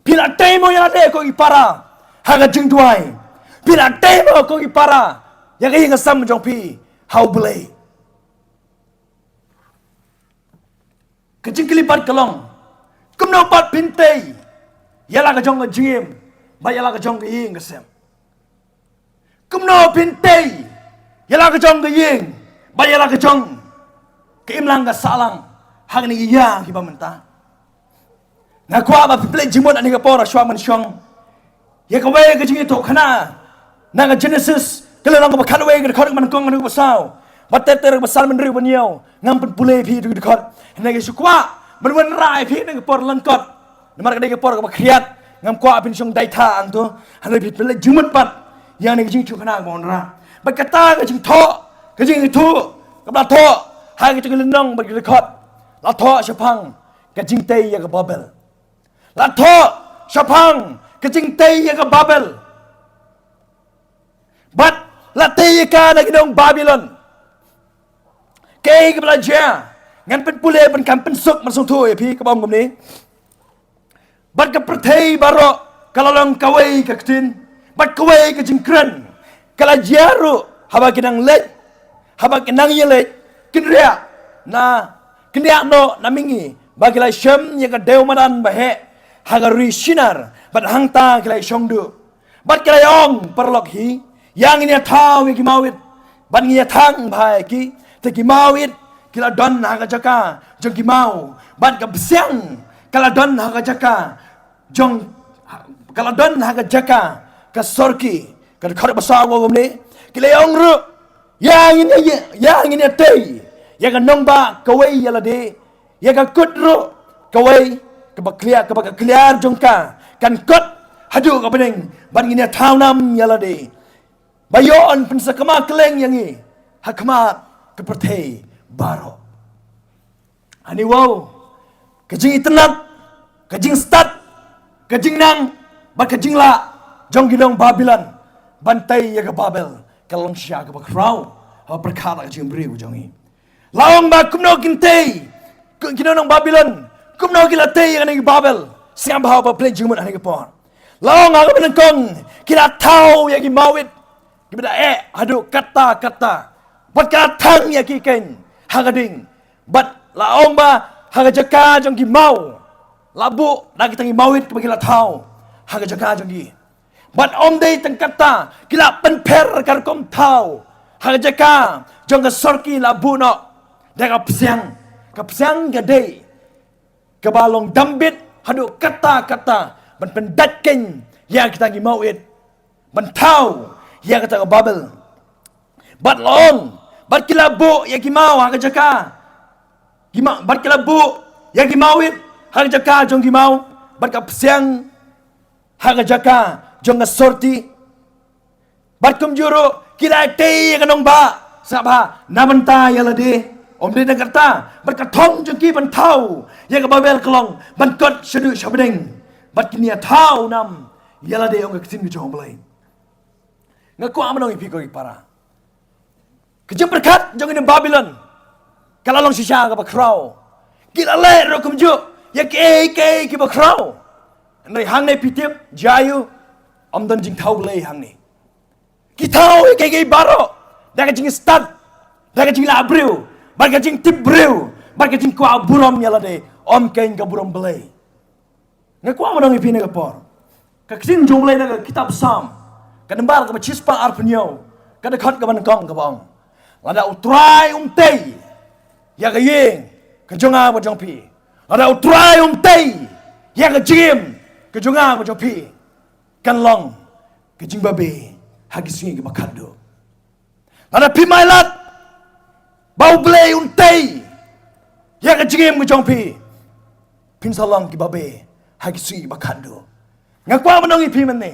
Phi la tei mo ïa lade ko ki para ha ka jingduwai? Phi la tei mo ko ki para ïa ka ïing ka sem jong phi ha U Blei? Ka jingkylli pat ka long, kumno pat phin tei ïa la ka jong ka jingim bad ïa la ka jong ka ïing ka sem? Kumno phin tei ïa la ka jong ka ïing, bad ïa la ka jong ka imlang ka sahlang ha kine ki ïa kiba mynta. Nga kwah ba phi pynleit jingmut ha kane ka por, shuwa ban shong ïa kawei ka jingïathuhkhana na ka Genesis, ka lynnong kaba khatwei, ka dkhot kaba nyngkong haduh kaba saw, bad ter ter kaba san hynriew ban ïaw. Ngam pynpule ïa phi haduh ka dkhot, hynrei nga shu kwah ban wanrah ïa phi ha kane ka por lyngkot. Namar ka dei ka por kaba khriat, ngam kwah phin shong dei tha hangto. Hynrei phi pynleit jingmut pat ïa kane ka jingïathuhkhana kaba wanrah. Bad kata ka jingthoh, ka jingïathuh kaba la thoh ha kito ki lynnong bad ki dkhot, la thoh shaphang ka jingtei ïa ka Babel. La thoh shaphang ka jingtei ïa ka Babel. Bad la tei ïa ka da ki nong Babilon. Kaei kaba la jia, ngan pynpule, pynkham, pynsuk, ban sngewthuh ïa phi, kaba ong kumne: Bad ka pyrthei baroh ka la long kawei ka ktien bad kawei ka jingkren. Ka la jia ruh haba ki nang leit, haba ki nang ïaleit, kynriah na, kynriah noh na mihngi, ba ki la shem ïa ka dewmadan ba heh ha ka ri Shinar, bad hangta ki la shong duh. Bad ki la ong, paralok hi, ïa ngin ïa thaw ïa ki mawit, bad ngin ïa thang bha ïa ki. Te ki mawit ki la don ha ka jaka jong ki maw, bad ka bsiang ka la don ha ka jaka jong, ka la don ha ka jaka ka sorki. Ka dkhot ba saw ka ong kumne: Ki la ong ruh, ïa ngin ïa, ïa ngin ïa tei ïa ka nongbah kawei ïa lade, ïa ka kut ruh kawei, kaba kliar, kaba ka kliar jong ka kan kot haduh ka bneng, bad ngin ïa thaw nam ïa lade, ba ïoh yn pynsakma kylleng ïa ngi ha khmat ka pyrthei baroh. Ani wow, ka jingitynnad, ka jingstad, ka jingnang, bad ka jinglah jong ki nong Babilon ban tei ïa ka Babel ka long shisha kaba khraw ha pyrkhat ka jingbriew jong ngi. La ong ba kumno kin tei, ki nong Babilon, kumno ki la tei ïa kane ka Babel. Sngap bha, ba pynleit jingmut ha kane ka por. La ong ha kaba nyngkong, ki la thaw ïa ki mawit kiba da eh haduh katta katta, bad ka la thang ïa ki keiñ ha ka ding. Bad la ong ba ha ka jaka jong ki maw, la buh da kita ki mawit kiba ki la thaw ha ka jaka jong ki. Bad ym dei tang katta, ki la pynpher ka rukom thaw ha ka jaka jong ka sorki, la buh noh da ka bsiang. Ka bsiang ka dei kaba long dambit haduh katta katta ban pyndait keiñ ïa kita ki mawit, ban thaw ïa kata ka Babel. Bad la ong, bad ki la buh ïa ki maw ha ka jaka, ki ma-, bad ki la buh ïa ki mawit ha ka jaka jong ki maw, bad ka bsiang ha ka jaka jong ka sorti. Bad kumjuh ruh ki la tei ïa ka nongbah, sngap bha, na bynta ïa lade. Ym dei na kata, bad ka thong jong ki ban thaw ïa ka Babel ka long ban kot shaduh shabneng, bad kin ïa thaw nam ïa lade, ong ka ktien ka jong U Blei. Nga kwah ban ong ïa phi ko ki para, ka jingpyrkhat jong ki nong Babilon ka la long shisha kaba khraw. Ki la leh ruh kumjuh ïa kiei kiei kiba khraw. Hynrei hangne phi tip, jia ïa u, ym don jingthaw Blei hangne. Ki thaw ïa kiei kiei baroh da ka jingstad, da ka jinglah briew, bad ka jingtip briew, bad ka jingkwah burom ïa lade, ym keiñ ka burom Blei. Nga kwah ban ong ïa phi ha kane ka por, ka ktien jong U Blei na ka kitab Salm, ka nombar kaba shispah arphew hynñiew, ka dkhot kaba nyngkong kaba ong: Lada U Trai um tei ïa ka ïing ka jong nga bad jong phi, lada U Trai um tei ïa ka jingim ka jong nga bad jong phi, kan long ka jingbabe ha ki sngi kiba khatduh. Lada phim ailad ba U Blei un tei ïa ka jingim ka jong phi, phin sa long kiba babe ha ki sngi kiba khatduh. Nga kwah ban ong ïa phi mynne,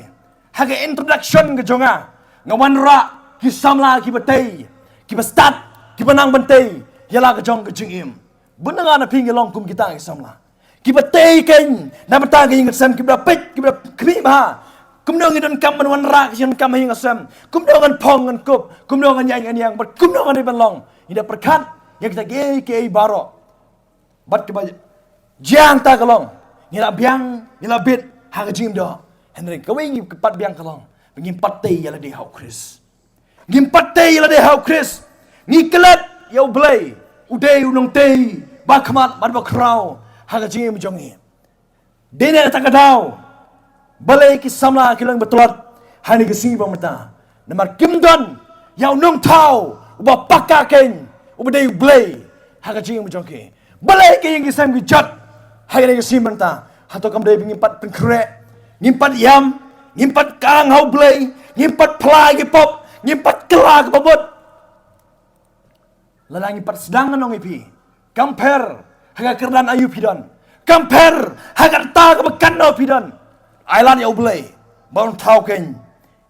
ha ka introduction ka jong nga, nga wanrah ki samla kiba tei, kiba stad, kiba nang ban tei ïa la ka jong ka jingim. Bun na nga na phi ngi long kum kita ki samla kiba tei keiñ na bynta ka ïing ka sem, kiba peit, kiba khmih bha kumno ngi donkam ban wanrah ka jingdonkam ha ïing ha sem, kumno ngan phong ngan kup, kumno ngan ïaid ngan ïeng, bad kumno ngan dei ban long. Ngi da pyrkhat ïa kita kiei kiei baroh. Bad kaba jia hangta ka long, ngi la biang, ngi la bit ha ka jingim doh. Hynrei kawei ngi pat biang ka long, ngim pat tei ïa lade ha U Khrist. Ngim pat tei ïa lade ha U Khrist. Ngi klet ïa U Blei, u dei u nongtei ba khmat bad ba khraw ha ka jingim jong ngi. Dei na kata ka daw balei ki samla ki long ba tlot ha kane ka sngi ba mynta? Namar kim don ïa u nongthaw uba paka keiñ, uba dei U Blei ha ka jingim jong ki. Balei ki ïing ki sem ki jot ha kane ka sngi mynta? Hato kam dei ba ngim pat pynkhreh, ngim pat ïam, ngim pat kang ha U Blei, ngim pat phla ïa ki pop, ngim pat kylla kaba mut? Lada ngi pat sdang ngan ong ïa phi, kam pher ha ka kyrdan aïu phi don, kam pher ha kata kaba katno phi don, ai lad ïa U Blei ba un thaw keiñ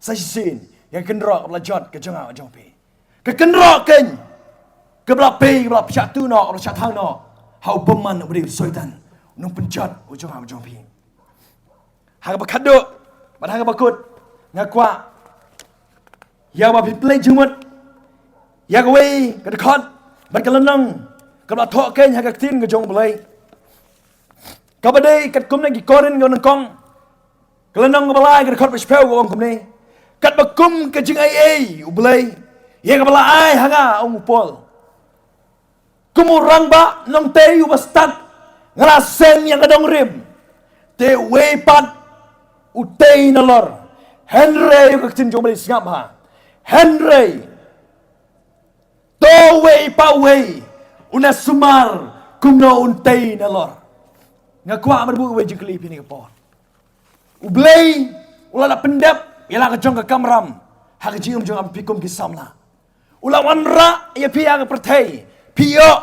sa shisien ïa ka kynroh kaba la jot ka jong nga jong phi. Ka kynroh keiñ kaba la pei, kaba la pynshah tu noh, kaba la shah thang noh ha u bymman, uba dei u Soitan, u nongpynjot u jong nga jong phi. Ha kaba khadduh bad ha kaba kut, nga kwah ïa ba phi pynleit jingmut ïa kawei ka dkhot bad ka lynnong kaba la thoh keiñ ha ka ktien ka jong U Blei, kaba dei katkum na ki Korinth ka nyngkong, ka lynnong kaba lai, ka dkhot ba shiphew, ka ong kumne: Katba kum ka jingaiei U Blei ïa kaba la ai ha nga, ong u Paul, kum u rangbah nongtei uba stad, nga la seng ïa ka nongrim, te uwei pat u tei nalor. Hynrei, ïa ka ktien jong U Blei sngap bha: Hynrei to uwei pa uwei un ïa sumar kumno un tei nalor. Nga kwah ban buh uwei jingkylli ïa phi ha kane ka por. U Blei u la da pyndep ïa la ka jong ka kamram ha ka jingim jong nga bad phi kum ki samla. U la wanrah ïa phi ha ka pyrthei, phi ïoh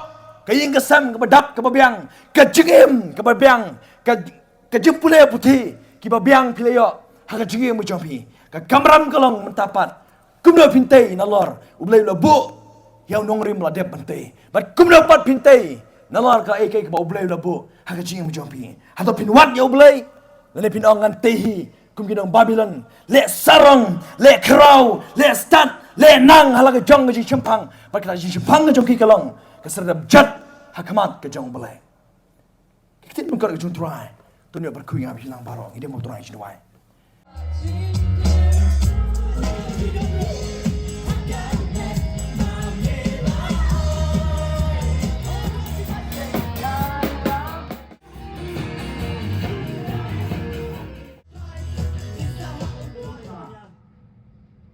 ka ïing ka sem kaba dap kaba biang, ka jingim kaba biang, ka, ka jingpule puthi kiba biang phi la ïoh ha ka jingim jong phi. Ka kamram ka long mynta pat, kumno phin tei nalor. U Blei u la buh ïa u nongrim, la dep ban tei. Bad kumno pat phin tei nalor kaei kaei kaba U Blei u la buh ha ka jingim jong phi? Hato phin wad ïa U Blei, lane phin ong, ngan tei hi kum ki nong Babilon, leh sarong, leh khraw, leh stad, leh nang ha la ka jong ka jingshemphang? Bad kata ka jingshemphang ka jong ki ka long ka syrta ba jot ha khmat ka jong U Blei. Ki ktien bymkot ka jong U Trai. To ngin ïa pyrkhat ïa ka, ngi nang baroh ngi dei mo U Trai jong ngi.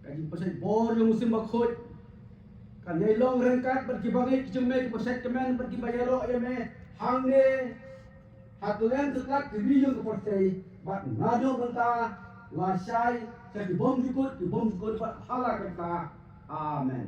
Ka jingpynshlur bor jong u Mynsiem Bakhuid kan ïai long ryngkat bad kiba ngeit ki jong me, kiba shait kmen bad kiba ïaroh ïa me hangne ha kylleng satlak ki ri jong ka pyrthei, bad naduh mynta lashai sha ki bymjukut ki bymjukut bad ha la katta. Amen.